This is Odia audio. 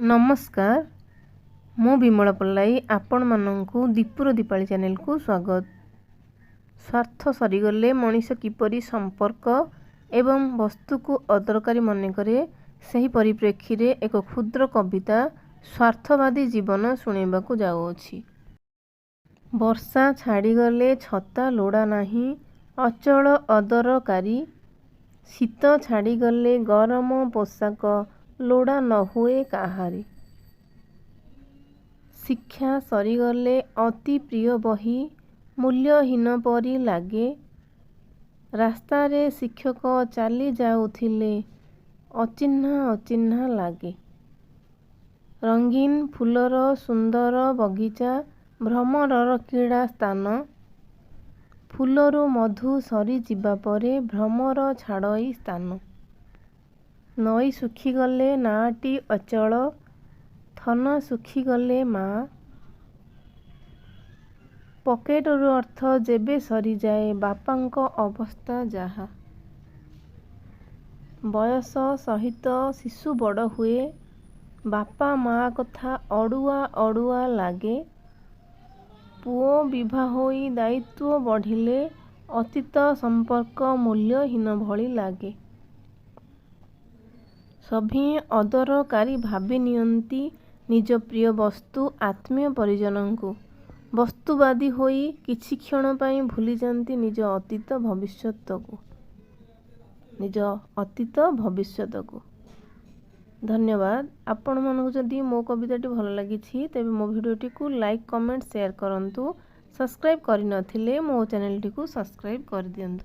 ନମସ୍କାର, ମୁଁ ବିମଳା ପଲ୍ଲାଇ। ଆପଣମାନଙ୍କୁ ଦୀପୁର ଦୀପାଳି ଚ୍ୟାନେଲକୁ ସ୍ୱାଗତ। ସ୍ୱାର୍ଥ ସରିଗଲେ ମଣିଷ କିପରି ସମ୍ପର୍କ ଏବଂ ବସ୍ତୁକୁ ଅଦରକାରୀ ମନେକରେ, ସେହି ପରିପ୍ରେକ୍ଷୀରେ ଏକ କ୍ଷୁଦ୍ର କବିତା ସ୍ୱାର୍ଥବାଦୀ ଜୀବନ ଶୁଣାଇବାକୁ ଯାଉଅଛି। ବର୍ଷା ଛାଡ଼ିଗଲେ ଛତା ଲୋଡ଼ା ନାହିଁ, ଅଚଳ, ଅଦରକାରୀ। ଶୀତ ଛାଡ଼ିଗଲେ ଗରମ ପୋଷାକ ଲୋଡ଼ା ନ ହୁଏ କାହାରି। ଶିକ୍ଷା ସରିଗଲେ ଅତି ପ୍ରିୟ ବହି ମୂଲ୍ୟହୀନ ପରି ଲାଗେ। ରାସ୍ତାରେ ଶିକ୍ଷକ ଚାଲି ଯାଉଥିଲେ ଅଚିହ୍ନା ଅଚିହ୍ନା ଲାଗେ। ରଙ୍ଗୀନ ଫୁଲର ସୁନ୍ଦର ବଗିଚା ଭ୍ରମରର କ୍ରୀଡ଼ା ସ୍ଥାନ। ଫୁଲରୁ ମଧୁ ସରିଯିବା ପରେ ଭ୍ରମର ଛାଡ଼ଇ ସ୍ଥାନ। ନଈ ଶୁଖିଗଲେ ନାଆଟି ଅଚଳ, ଥନ ଶୁଖିଗଲେ ମାଆ। ପକେଟରୁ ଅର୍ଥ ଯେବେ ସରିଯାଏ, ବାପାଙ୍କ ଅବସ୍ଥା ଯାହା। ବୟସ ସହିତ ଶିଶୁ ବଡ଼ ହୁଏ, ବାପା ମାଆ କଥା ଅଡ଼ୁଆ ଅଡ଼ୁଆ ଲାଗେ। ପୁଅ ବିଭା ହୋଇ ଦାୟିତ୍ୱ ବଢ଼ିଲେ ଅତୀତ ସମ୍ପର୍କ ମୂଲ୍ୟହୀନ ଭଳି ଲାଗେ। ସଭିଏଁ ଅଦରକାରୀ ଭାବିନିଅନ୍ତି ନିଜ ପ୍ରିୟ ବସ୍ତୁ, ଆତ୍ମୀୟ ପରିଜନଙ୍କୁ। ବସ୍ତୁବାଦୀ ହୋଇ କିଛିକ୍ଷଣ ପାଇଁ ଭୁଲିଯାନ୍ତି ନିଜ ଅତୀତ ଭବିଷ୍ୟତକୁ। ଧନ୍ୟବାଦ। ଆପଣମାନଙ୍କୁ ଯଦି ମୋ କବିତାଟି ଭଲ ଲାଗିଛି, ତେବେ ମୋ ଭିଡ଼ିଓଟିକୁ ଲାଇକ୍, କମେଣ୍ଟ, ସେୟାର କରନ୍ତୁ। ସବସ୍କ୍ରାଇବ୍ କରିନଥିଲେ ମୋ ଚ୍ୟାନେଲଟିକୁ ସବସ୍କ୍ରାଇବ୍ କରିଦିଅନ୍ତୁ।